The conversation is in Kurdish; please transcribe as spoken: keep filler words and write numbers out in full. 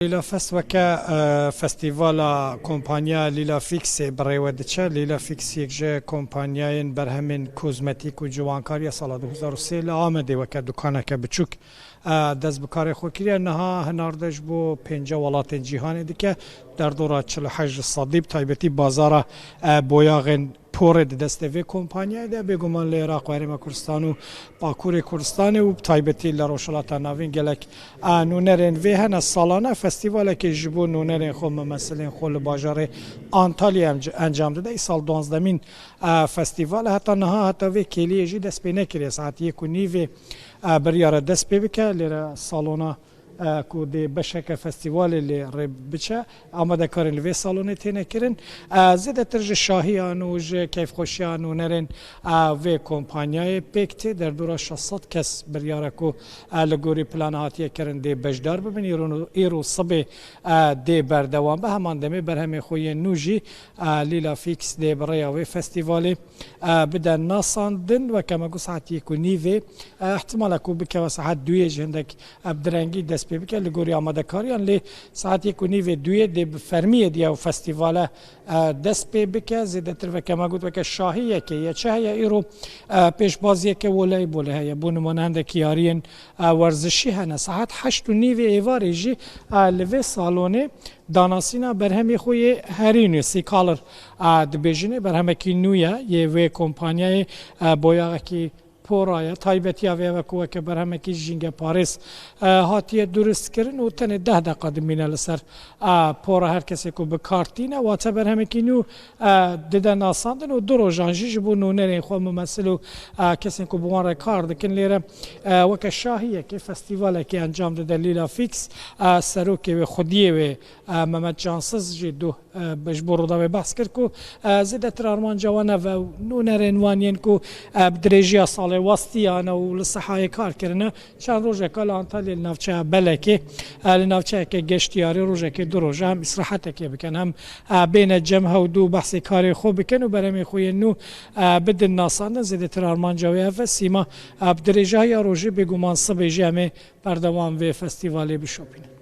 Lîla Fest weke, e, festîvala kompanya Lîla Fixê bi rê ve diçe. Lîla Fix yek ji kompanyayên berhemên kozmetîk û ciwankar ya sala du hezar û sê li Amedê weke dukaneke biçûk, e, dest bi karê xwe kiriye. Niha hinarde ji bo pênce welatên cîhanê dike. Derdora çil û heşt sedî bi taybetî bazara, e, boyaxên porê di destê vê kompanyayê de, bêguman li Iraq û Herêma Kurdistan û Bakurê Kurdistanê û bi taybetî li Rojhilata Navîn gelek, a, nûnerên vê hene. Salane festîvalekê ji bo nûnerên xwe, memesilên xwe li bajarê Antalya em-, encam dide. Îsal duwazdemîn, a, festîval e. Heta niha, heta vê kêliyê jî dest pê nekiriye. Saet yek û nîvê, a, biryare dest pê bike. Lêre salona e, ku dê beşeke festîvalê lê rê biçe, amadekarên li vê salonê têne kirin. E, zêdetir ji şahiyan û ji keyfxweşiya nûnerên, e, vê kompanyayê pêk tê. Derdora şeş sed kes biryare ku, e, li gorî plana hatiye kirin dê beşdar bibin. Îro, îro sibê, e, dê berdewam be. Heman demê berhemê xwe yên nû jî, e, Lîla Fix dê bi rêya wê festîvalê, e, bide nasandin. Weke me got, saet yek û nîvê, e, ihtimale ku bikeve saet duyê jî hindek, e, bi direngî dest pê bike li gorî amadekariyan, lê saet yek û nîvê duyê dê bi fermiyê diye ew festivale, e, dest pê bike. Zêdetir weke me got, weke şahiyekê ye. Çi heye îro, e, pêşbaziyeke voleybolê heye. Bo nimûne hindek yariyên, e, werzişî hene. Saet heşt û nîvê êvarê jî, e, li vê salonê danasîna berhemê xwe yê herî nû, Sîkalir, e, dibêjin, ê berhemekî nû ye, yê vê kompanyayê, e, boyaxekî pora ye. Taybetiya vê ev e ku weke berhemekî jîngeparêz, e, hatiye durist kirin û tenê deh deqa dimîne li ser, e, pora. Her kesê ku bi kar tîne, wate berhemekî nû, e, dide nasandin û du rojan jî ji bo nûnerên xwe, mumesil û, e, kesên ku bi wan re kar dikin. Lêre, e, weke şahiyekê, festîvalekê encam dide Lîla Fix, e, serokê wê, xwediyê wê, e, Mehmet Cansiz jî dû, e, ji bo Rûdawê behs kir ku, e, zêdetir armanca wan ev e û nûnerên wan yên ku, e, bi dirêjiya salê westiyane û li sehayê kar kirine, çend rojeka li Antalya li navçeya Belekê, e, li navçeyeke geştiyarî rojekê du roja hem îsrehetekê bikin, hem, e, bêne cem hew dû behsê karê xwe bikin û berhemê xwe yên nû, e, bidin nasandin. Zêdetir armanca wê ev e. Sîma, e, bi dirêjahiya rojê, bêguman sibê jî em ê berdewam vê festîvalê bişopînin.